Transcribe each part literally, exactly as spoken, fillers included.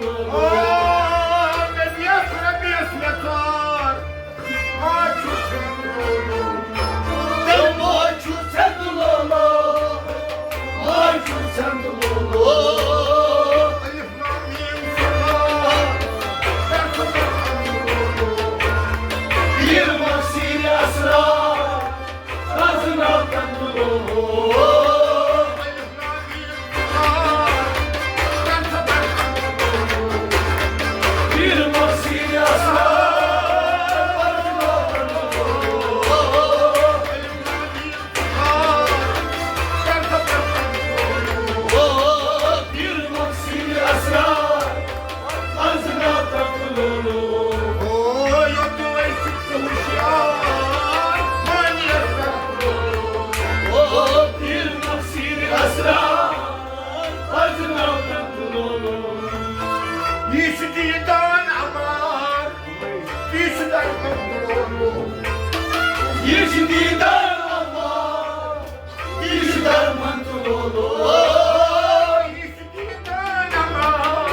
آ، مےٚ دِیَس رۄپیَس مےٚ ژار۔ ما چھُ ژھٮ۪ن لولو۔ تیٚلہِ ما چھُ ژھٮ۪ن لولو۔ ما چھُ ژھٮ۪ن لولو۔ الف لام میم صاد۔ پیر مکثیر اسرار۔ یہِ چھُ دیٖدار عمار، یہِ چھُ درمن تُلولو۔ یہِ چھُ دیٖدار عمار، یہِ چھُ درمن تُلولو۔ یہِ چھُ دیٖدار عمار،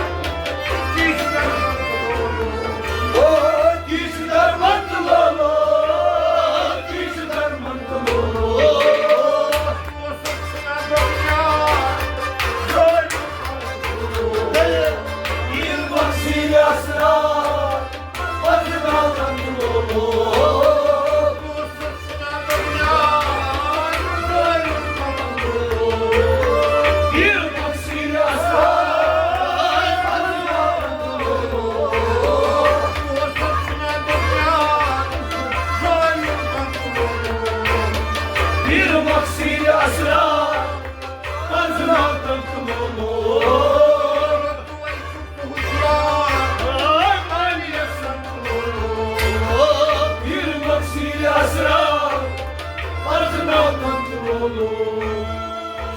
یہِ چھُ درمن تُلولو۔ او، یہِ چھُ درمن تُلولو، یہِ چھُ درمن تُلولو۔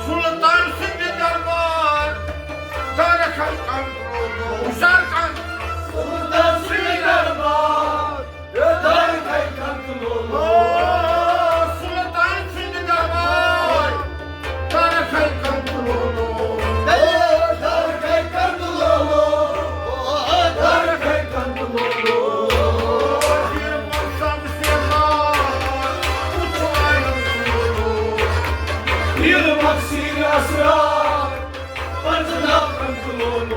سلطان سٕنٛدِ دربار، تارکھ ہن کنٹرول، ہُشار کن۔ سلطان سٕنٛدِ دربار، تارکھ ہن کنٹرول۔ سلطان سٕنٛدِ دربار، تارکھ ہن کنٹرول۔ تارکھ ہن کنٹرول، تارکھ ہن کنٹرول۔ پیر مکثیر اسرار، پنٛژٕ ناو کنٹرول۔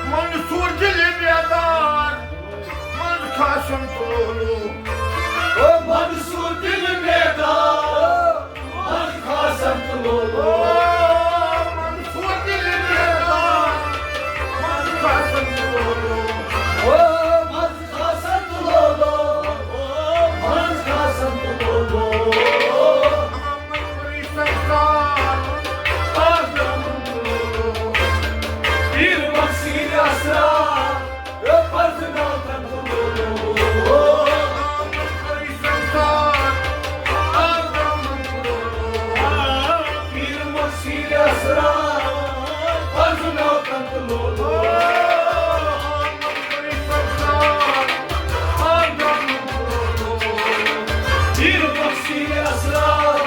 منصور دِلہِ بیدار، منٛز کھاسن تُلولو۔ او منصور دِلہِ بیدار، منٛز کھاسن تُلولو۔ منصور دِلہِ بیدار، منٛز کھاسن تُلولو۔ او منٛز کھاسن تُلولو، منٛز کھاسن تُلولو۔ پیر مکثیر اسرار، پنٛژٕ ناو کنٹرول۔ پیر مکثیر اسرار،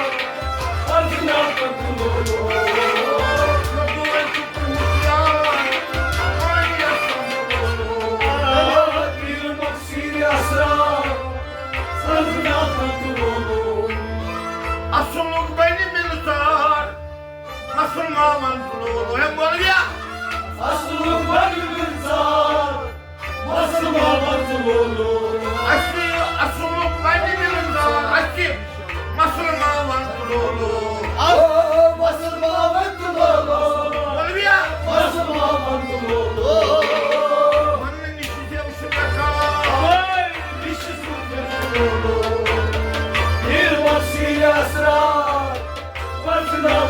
پنٛژٕ ناو کنٹرول۔ پیر مکثیر اسرار، پنٛژٕ ناو کنٹرول۔ اصلُک بنہِ مِلژار، مسلمانن تُلولو۔ ہے مولویا، اصلُک بنہِ مِلژار، مسلمانن تُلولو۔ اصلی اصلُک بنہِ مِلژار، اَسہِ مسلمانن تُلولو۔ آ، مسلمانن تُلولو۔ مولویا، مسلمانن تُلولو۔ پیر مکثیر اسرار، پنٛژٕ ناو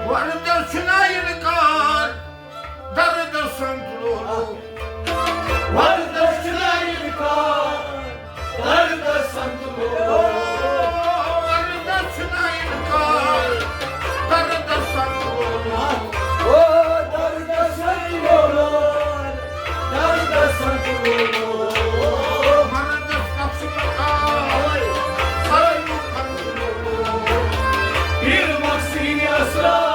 وردس چھُنہٕ اِنکار، دردس سنت لولو۔ وردس چھُنہٕ اِنکار، دردس سنت لولو۔ وردس چھُنہٕ اِنکار، دردس سنت لولو۔ او دردس سنت لولو، دردس سنت لولو۔ مردس نفس مکار، سرنو کنت لولو۔ پیر مقصد اسرار،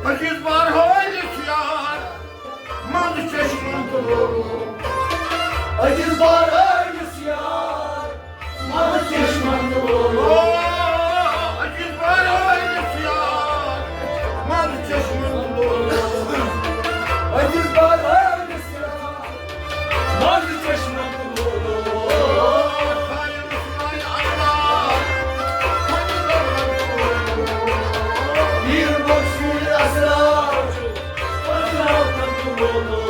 أکِس بار ہٲوِس یار، منٛز چشمن تہٕ لولو۔ أکِس بار ہٲوِس یار، منٛز چشمن تہٕ لولو۔ أکِس بار ہٲوِس یار، منٛز چشمن تہٕ لولو۔ أکِس بار ہٲوِس یار، منٛز چشمن تہٕ لولو۔ پیر مقصود اسرار، اسرار تہٕ لولو۔